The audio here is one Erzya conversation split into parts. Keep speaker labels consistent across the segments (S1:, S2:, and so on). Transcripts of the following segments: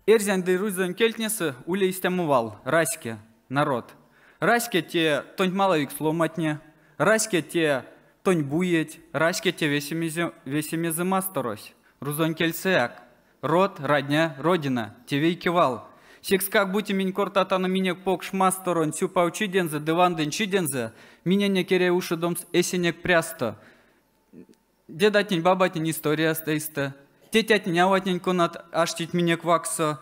S1: Эрзянь ды рузонь кельтнесэ ули истямо вал раське, народ. Раське те тонть малавикс ломатне, раське те тонь буеть, раське те весемезэ масторось. Рузонь кельсэяк. Род, родня, родина, те вейке вал. Секскак бути минь кортатано минек покш масторонть сюпавчидензэ ды вандынь чидензэ, миненек эряви ушодомс эсенек прясто. Дедатнень, бабатнень историяст эйстэ, тетятнень-аватнень, конат аштить минек вакссо,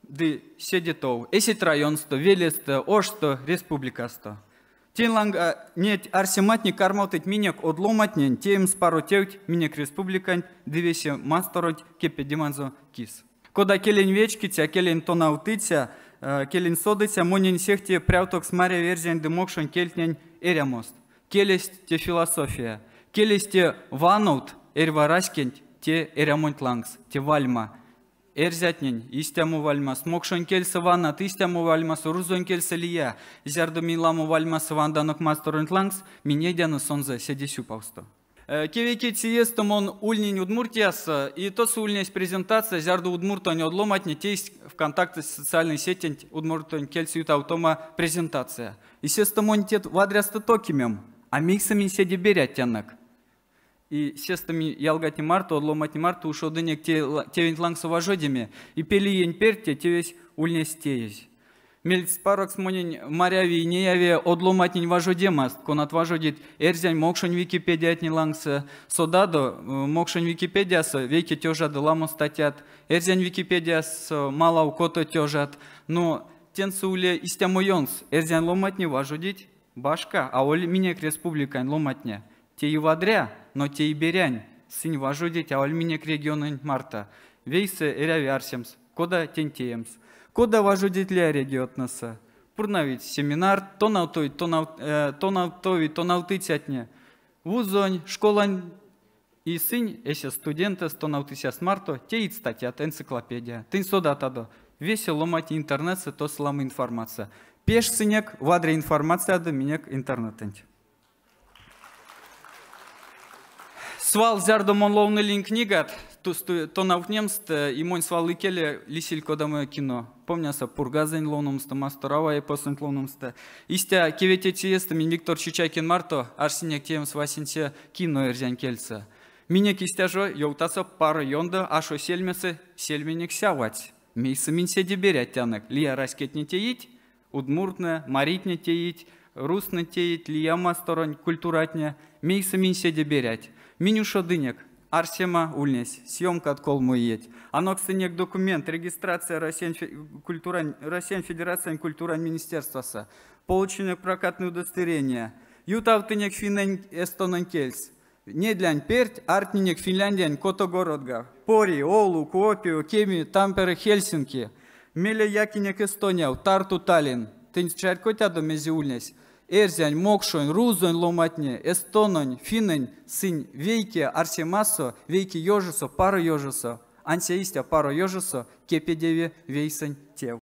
S1: ды седе тов, эсеть районсто, велестэ, ошсто, республикасто. Тень ланга неть арсематне кармавтыть минек од ломантнень теемс паро тевть минек республиканть ды весе масторонть кепедеманзо кис. Кода келень вечкиця, келень тонавтыця, келень содыця, монень сехте прявтокс маряви эрзянь ды мокшонь кельтнень эрямост. Келесь те философия. Келесь те вановт эрьва раськенть те эрямонть лангс, те вальма. Эрзятнень истямо вальмас, мокшонь кельсэ ванат, истямо вальмас, рузонь кельсэ лия. Зярдо минь ламо вальмасо ванданок масторонть лангс, минь нейдяно сонзэ седе сюпавсто. Кевейкеть иестэ мон ульнинь Удмуртиясо, и тосо ульнесь презентация, зярдо удмуртонь од ломантне тейсть ВКонтакте социальной сетенть удмуртонь кельсэ ютавтома презентация. И сестэ монь те вадрясто токимем, а мейсэ минь седе берятянок. И сестэ минь ялгатне марто, од ломантне марто ушодынек те тевенть лангсо важодеме, и пельиень перть те тевесь ульнесь теезь. Мельспарокс монень маряви и неяви од ломантнень важодемаст, конат важодить эрзянь, мокшонь Википедиятнень лангсо. Содадо, мокшонь Википедиясо вейке тёжадо ламо статьят, эрзянь Википедиясо малав кото тёжат. Но теньсэ ули истямо ёнкс: эрзянь ломантне важодить башка, аволь минек республикань ломантне. Те и вадря, но те и берянь. Сынь важодить аволь минек региононть марто. Вейсэ эряви арсемс, кода тень теемс. Кода важодить лия регионтнэсэ. Пурнавить семинарт, тонавтовить тонавтовить тонавтыцятне вузонь, школань и сынь эсь студентэст тонавтыцяст марто теить статьят, энциклопедия. Тынь содатадо, весе ломантне интернетсэ тосо ламо информация. Пештьсынек вадря информациядо минек интернетэнть. Свал, зярдо мон ловнылинь книгат, тонавтнемстэ, и монь свал икеле лисиль кодамо кино. Помняса, Пургазэнь ловномсто, Масторава эпосонть ловномсто. Истя, кеветеце иестэ минь Виктор Чичайкин марто арсинек теемс васенце кино эрзянь кельсэ. Минек истя жо ёвтаса паро ёндо ашо сельмесэ сельменек сявадсь. Мейсэ минь седе берятянок, лия раськетне теить, удмуртнэ, маритне теить, рузтнэ теить, лия масторонь культуратне, мейсэ минь седе берять. Минь ушодынек, арсема ульнесь, съемкат колмо иеть. Анокстынек документ, регистрация Россиянь, культурань, Россиянь Федерациянь культурань министерствасо, получинек прокатное удостоверение, ютавтынек финнэнь эстононь кельс. Недлянь перть ардтнинек Финляндиянь кото городга: Пори, Оулу, Куопио, Кеми, Тампере, Хельсинки. Мейле якинек Эстонияв, Тарту, Таллин. Тынь чарькодтядо, мезе ульнесь? Эрзянь, мокшонь, рузонь ломантне, эстононь, финнэнь сынь вейке арсемасо, вейке ёжосо, паро ёжосо. Ансяк истя паро ёжосо кепедеви вейсэнь тев.